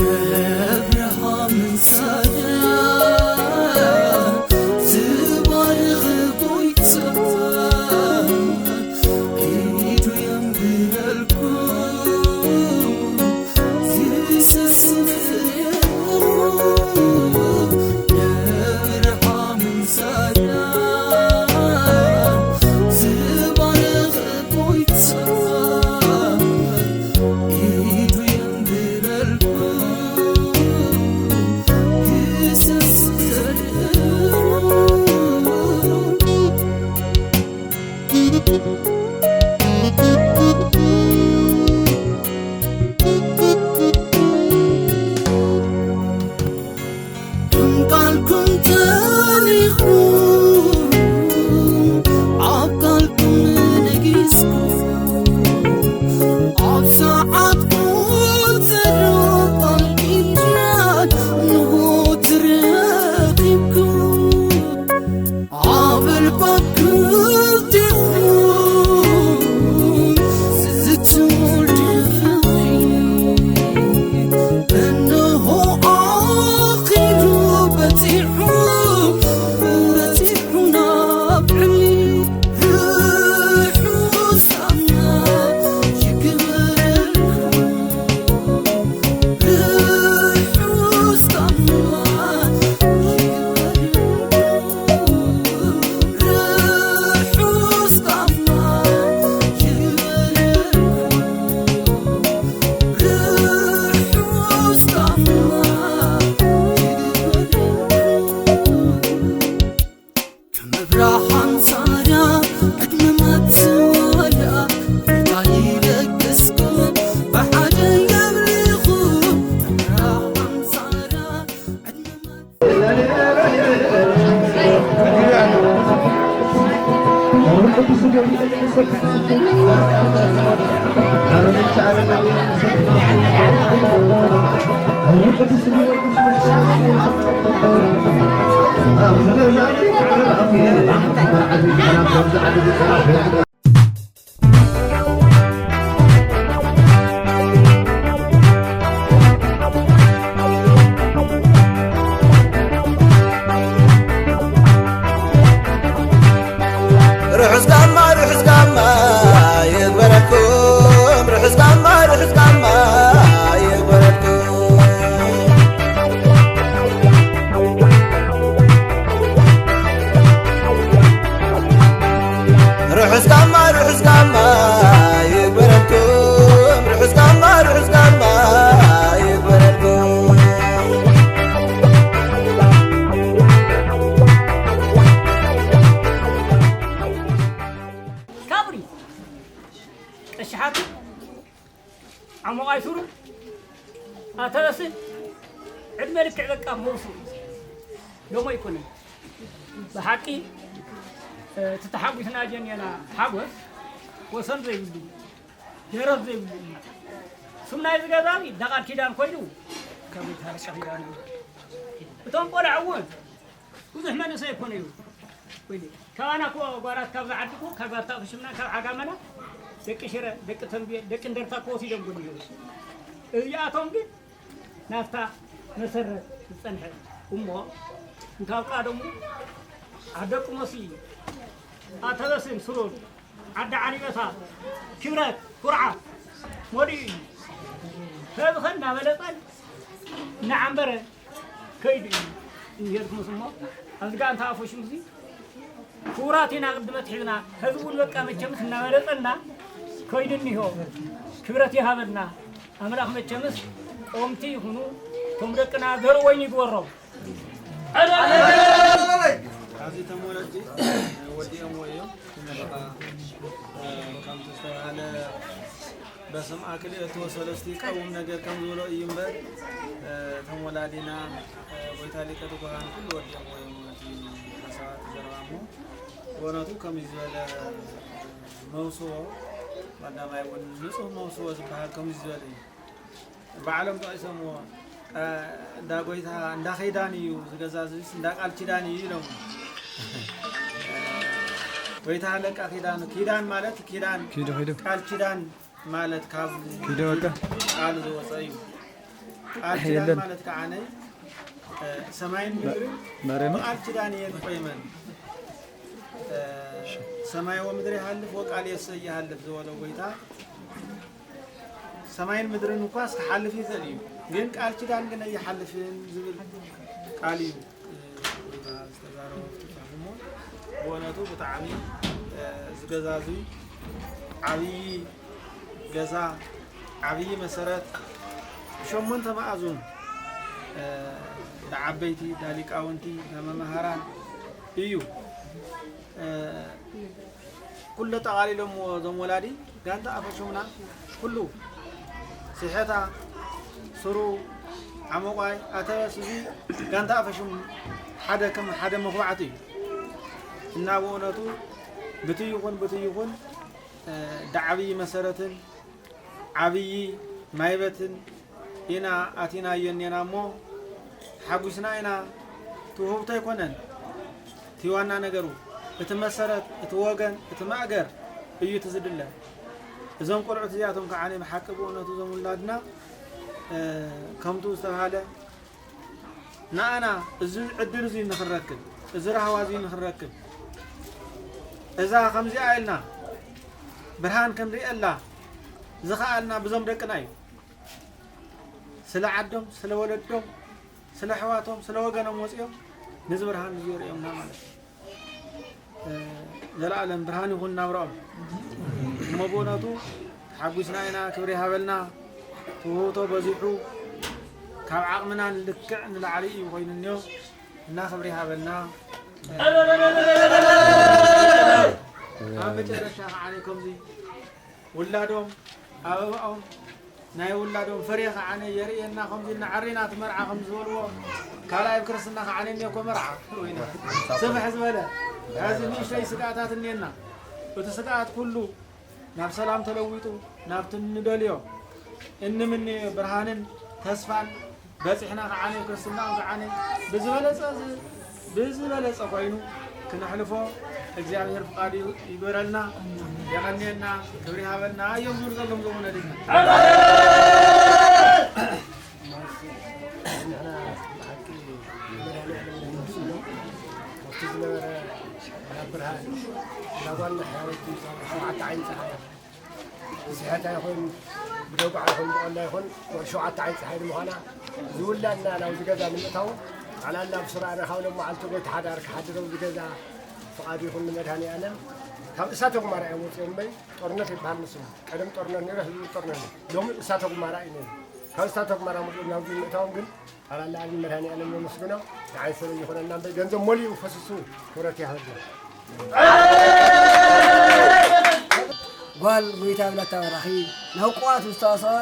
ነብርሃምን ሳራ ዝባርኽ ጎይታ ኢዱ የንብረልኩም። ከም ቃልኩም ተሪኹ ኣብ ቃልኩም ነጊስኩ ኣብ ሰዓት ቆጸሮ ቃል ኪዳን ንሆ ትረኺብኩ። ኣብ ልባኩም ዲኹም ዝትውልድ ፍቕሪ? እንሆ ኣኺሉ በጺሑ፣ በጺሑ ናብ ዕሊ። ርሑስ ኣምላኽ ይግበረልኩም። ከም ኣብርሃም ሳራ ዕድመ ማትስዋላ እንታይ ይለግስኩም ብሓደ የብልኹም። ኣብርሃም ሳራ ዕድመ ማት ርሑስ ጋማ ርሑስ ጋማ ይግበረልኩም። ርሑስ ጋማ ርሑስ ጋማ ይግበረልኩም። ርሑስ ጋማ ርሑስ ጋማ ይግበረልኩም። ርሑስ ጋማ ርሑስ ጋማ ይግበረልኩም። ካብሪ ቀሽሓቱ ዓሞቕ ኣይሱሩ ኣተበስን ዕድመ ልክዕ በቃ መውሱ ሎሞ ኣይኮነን። ብሓቂ እቲ ተሓጒስና ጀኔና ሓጎስ ወሰን ዘይብሉ ደረት ዘይብሉ እዩ። ስም ናይዚ ገዛ እዚ እንዳ ቃል ኪዳን ኮይኑ ካብ ታሪኽ ኪዳን እዩ። እቶም ቆልዑ እውን ብዙሕ መንእሰይ ኣይኮነ እዩ። ወይኔ፣ ካባና እኮ ጓራት ካብ ዝዓዲ እኮ ካብ ኣርታቕ ሽምና ካብ ዓጋመና ደቂ ሽረ ደቂ ተንቤን ደቂ እንደርታ እኮ ወሲዶም ጎኒ እዚኣቶም ግን ናብታ መሰረት ዝጸንሐ እሞ እንካብ ቀደሙ ኣደቁ መሲ ኣተበስን ስሩር ዓዲ ዓሊበታ ክብረት ኩርዓት መሊኡ እዩ። ከብኸ እናበለጸን እናዓንበረ ከይዱ እዩ። እንሄድኩምስ እሞ ኣብዚ ጋር እንተኣፈሹ እዚ ክቡራት ኢና ቅድመ ትሒዝና ህዝቡን በቃ መቸምስ እናበለጸና ከይዱ እኒሆ። ክብረት ይሃበልና ኣምላኽ። መቸምስ ጾምቲ ይኹኑ እቶም ደቅና ዘሩ ወይኒ ይግበሮም። ኣብዚ ተመረቂ ወዲኦም ወዮም በቃ ከምቲ ዝተባህለ በስምዓ ክልኤቱ ወሰለስቲ ቀውም ነገር ከም ዝብሎ እዩ እምበር፣ እቶም ወላዲና፣ ጎይታ ሊቀ ትጉሃን ኩሉ ወዲኦምዎ እዮም እቲ ሓሳባት ዘረባ እሞ፣ ብእውነቱ ከምዚ ዝበለ መውስቦ ቀዳማይ እውን ንጹህ መውስቦ ዝበሃል ከምዚ ዝበለ እዩ። ባዕሎም ጠቒሶምዎ፣ እንዳ ጎይታ እንዳ ኸይዳን እዩ ዝገዛ፣ እዚስ እንዳ ቃል ኪዳን እዩ ኢሎም። ጎይታ ለቃ ኪዳኑ፣ ኪዳን ማለት ኪዳን፣ ኪዱ፣ ኪዱ። ቃል ኪዳን ማለት ካብ ኪዱ በቃ። ቃል ዝወፀ እዩ። ቃል ኪዳን የለን። ማለት ከዓ ነይ፣ እ፣ ሰማይን ምድርን መሬማ። ብቃል ኪዳን እየን ቆይመን። እ፣ ሰማይ ወምድር ይሃልፍ ወቃል የሰ ይሃልፍ ዝበሎ ጎይታ፣ ሰማይን ምድርን እኳ ክሓልፍ ይኽእል እዩ፣ ግን ቃል ኪዳን ግን ኣይሓልፍን ዝብል ቃል እዩ። እ፣ ጎይታ ዝተዛረቦ ተጻሒፉ እሞ፣ ብእውነቱ ብጣዕሚ፣ እ፣ ዝገዛዙይ ዓብዪ ገዛ፣ ዓብዪ መሰረት፣ ብሸሞንተ መኣዝኑ፣ እ፣ ንዓበይቲ፣ ንሊቃውንቲ፣ ንመምሃራን እዩ። እ፣ ኩሉ ጠቓሊሎምዎ እዞም ወላዲ፣ ጋንታ ኣፈሹምና ኩሉ ሲሐታ፣ ስሩ፣ ዓመቋይ፣ ኣተበስ፣ እዚ ጋንታ ኣፈሹም ሓደ ከም ሓደ መኹባዕቲ እዩ። እና ብእውነቱ ብቲ ይኹን ብቲ ይኹን፣ እ፣ ዳዓብዪ መሰረትን ዓብዪ ማይበትን ኢና ኣቲናዮ እኔና እሞ፣ ሓጒስና ኢና። እቲ ውህብቶ ኣይኮነን እቲ ዋና ነገሩ፣ እቲ መሰረት፣ እቲ ወገን፣ እቲ ማእገር እዩ እቲ ዝድለ። እዞም ቆልዑት እዚኣቶም ከዓ ብሓቂ ብእውነቱ እዞም ውላድና፣ እ፣ ከምቱ ዝተባሃለ ንኣና እዚ ዕድል እዚ ንኽንረክብ፣ እዚ ራህዋ እዚ ንኽንረክብ፣ እዛ ከምዚኣ ኢልና ብርሃን ክንርእየላ ዝኸኣልና ብዞም ደቅና እዩ። ስለ ዓዶም፣ ስለ ወለዶም፣ ስለ ኣሕዋቶም፣ ስለ ወገኖም ወፂኦም ነዚ ብርሃን እዚ የርእዮምና ማለት እዩ። እ፣ ዘለኣለም ብርሃን ይኹን ናብራኦም። እሞ ብእውነቱ ሓጒስና ኢና፣ ክብሪ ይሃበልና። ትውህብቶ በዚሑ፣ ካብ ዓቕምና ልክዕ ንላዕሊ እዩ ኮይኑ እኒኦ እና ክብሪ ይሃበልና። ኣብ መጨረሻ ከዓ ከምዚ ውላዶም ኣበባኦም ናይ ውላዶም ፍሬ ከዓ የርእየና። ከምዚ እናዓሪና እቲ መርዓ ከም ዝበልዎ ካልኣይ ኣብ ክርስትና ከዓ እኒኦ እኮ መርዓ ኮይና ስፍሕ ዝበለ። ሕዚ ንእሽተይ ስግኣታት እኒአና። እቲ ስግኣት ኩሉ ናብ ሰላም ተለዊጡ ናብቲ እንደልዮ እንምንዮ ብርሃንን ተስፋን በፂሕና ከዓ ኣብ ክርስትናኦም ከዓ ብዝበለፀ ዝ-፣ ብዝበለፀ ኮይኑ ክነሕልፎ እግዚኣብሔር ፍቃድ ዩ-፣ ይግበረልና፣ የቐንየልና፣ ክብሪ ሃበልና እዮም ዝብሉ ዘለዉ እዞም ወለድና። ንሕና ብሓቂ መድኃኒዓለም ነመስግኖ። ኣብቲ ዝነበረ ናብ ብርሃን፣ ናብ ዋና ሕያወት ሸውዓተ ዓይኒ ፀሓይ፣ ብስሕት ኣይኹን፣ ብደጉዓ ይኹን፣ ብቆላ ይኹን፣ ወዲ ሸውዓተ ዓይኒ ፀሓይ ንምዃና ዝውላድና ናብዚ ገዛ ንምእታው፣ ጠቕላላ ብስራዕና ካብ ሎም መዓልቲ ጎይታ ሓዳር ክሓድር ኣብዚ ገዛ ፍቓዱ ይኹን ንመድኃኒዓለም። ካብ እሳተ ጉማራ እዮም ወፂኦም እምበይ፣ ጦርነት ይበሃል ንስሙ። ቀደም ጦርነት ነይሩ፣ ህዝቢ ጦርነት ነይሩ። ሎሚ እሳተ ጉማራ እዩ ነይሩ። ካብ እሳተ ጉማራ መፂኦም ናብዚ ንምእታዎም ግን ኣላላ ኣብ መድኃኒዓለም ነመስግኖ። ንዓይ ሰበይ ይኹነና እምበር ገንዘብ መሊኡ ፈሲሱ ክብረት ይሃበልና። ጓል ጎይታ ብላታ በራኺ ናብ ቅብኣት ዝተዋሰበ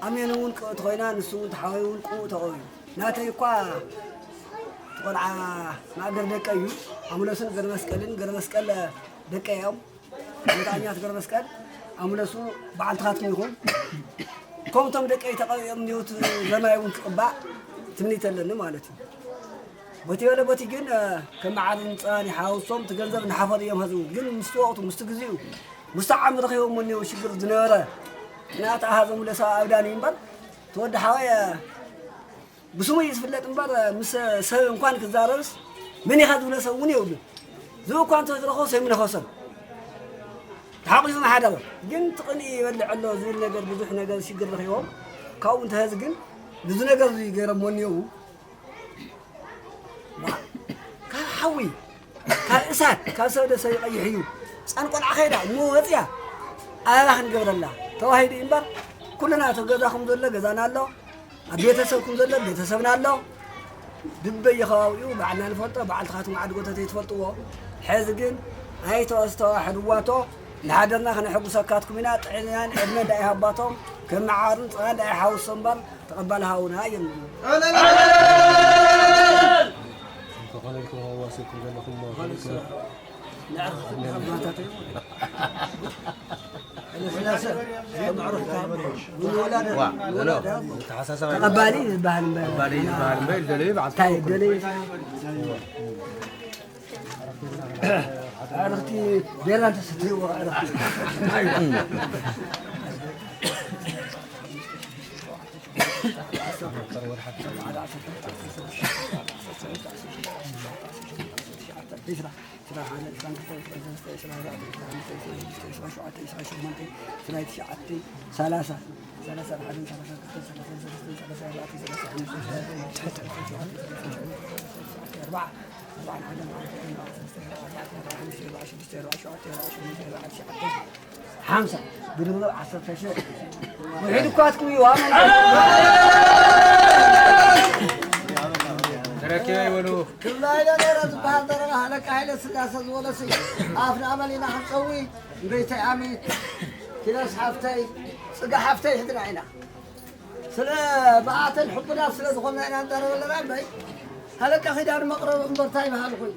ኣሜን እውን ቅብእቲ ኮይና፣ ንሱ እውን ተሓወይ እውን ቅቡእ ተቐብዩ። ናተይ እኳ እቲ ቆልዓ ማእገር ደቀ እዩ። ኣምለሱን ገርመስቀልን ገርመስቀል ደቀ እዮም። ወጣኛት ገርመስቀል ኣምለሱ በዓልትኻትኩም ይኹን። ከምቶም ደቀይ ተቐቢኦም እኒኦት ዘማይ እውን ክቕባእ ትምኒት ኣለኒ ማለት እዩ። በቲ በለ በቲ ግን፣ እ፣ ከም መዓርን ጸባን ይሓውሶም፣ እቲ ገንዘብ እናሓፈሩ እዮም ሀዝቡ። ግን ምስቲ ወቕቱ፣ ምስቲ ግዚኡ፣ ምስቲ ዓሚ ረኺቦም እኒኦ ሽግር ዝነበረ፣ ናት ኣሃዞም ለሰብ ኣብዳን እዩ እምበር፣ ተወዲ ሓወይ፣ እ፣ ብስሙ እዩ ዝፍለጥ እምበር፣ ምስ ሰብ እንኳን ክዛረብስ መን ኢኻ ዝብሎ ሰብ እውን የብሉን። ዝብኡ እኳ እንተዝረኸቦ ሰብ ይምነኸሶም። ተሓቒፉ ዝሓደረ ግን ትቕንኢ ይበልዕ ኣሎ ዝብል ነገር ብዙሕ ነገር ሽግር ረኺቦም። ካብኡ እንተሀዚ ግን ብዙ ነገር እዩ ገይሮም ወኒኡ። ዋ፣ ካብ ሓዊ፣ ካብ እሳት፣ ካብ ሰብ ደሰብ ይቐይሕ እዩ። ህፃን ቆልዓ ከይዳ እሞ ወፅያ ኣበባ ክንገብረላ ተዋሂዱ እዩ እምበር ኩልና እቲ ገዛኹም ዘሎ ገዛና ኣሎ። ኣብ ቤተሰብኩም ዘሎ ቤተሰብና ኣሎ። ብበየ ከባቢኡ ባዕልና ንፈልጦ፣ ባዕልትኻትኩም ዓዲ ጎተተይ ትፈልጥዎ። ሕዚ ግን ኣይተዋስተዋሕድዋቶ፣ ንሓደርና ከነሐጉሰካትኩም ኢና። ጥዕናን ዕድመ እንዳይሃባቶም፣ ከም መዓርን ጸባን እንዳይሓውሶ እምበር ተቐባል ሃውና እዮም። ተኾነ ኢልኩም ሃዋሲኩም ዘለኹም ማለት ነው። ተቐባሊ ዝበሃል እምበር። ተቐባሊ ዝበሃል እምበር፣ ደለዩ በዓል እንታይ ደለዩ? ኣዕርኽቲ ቤራ እንተሰትይዎ ኣዕርኽቲ። ሰላሳ ሓምሳ ድርብርብ ዓሰርተ ሺሕ ውሒድ እኳ ኣትክብዩ ዋና ተረኪበ ይበሉ። ክብላ ኢለ ነረ ዝበሃል ደረጋ ሃለቃ ሃይለ ስላሰ ዝበለሲ ኣፍና መሊና ክንፀዊ እንበይተይ ኣሚት ኪዳስ ሓፍተይ ፅጋ ሓፍተይ ሕድና ኢና። ስለ ብኣተን ሕቡናት ስለ ዝኾንና ኢና ንዛረብ ኣለና እምበይ ሃለቃ ኪዳን መቕረቢ እምበርታ ይበሃል ኮይኑ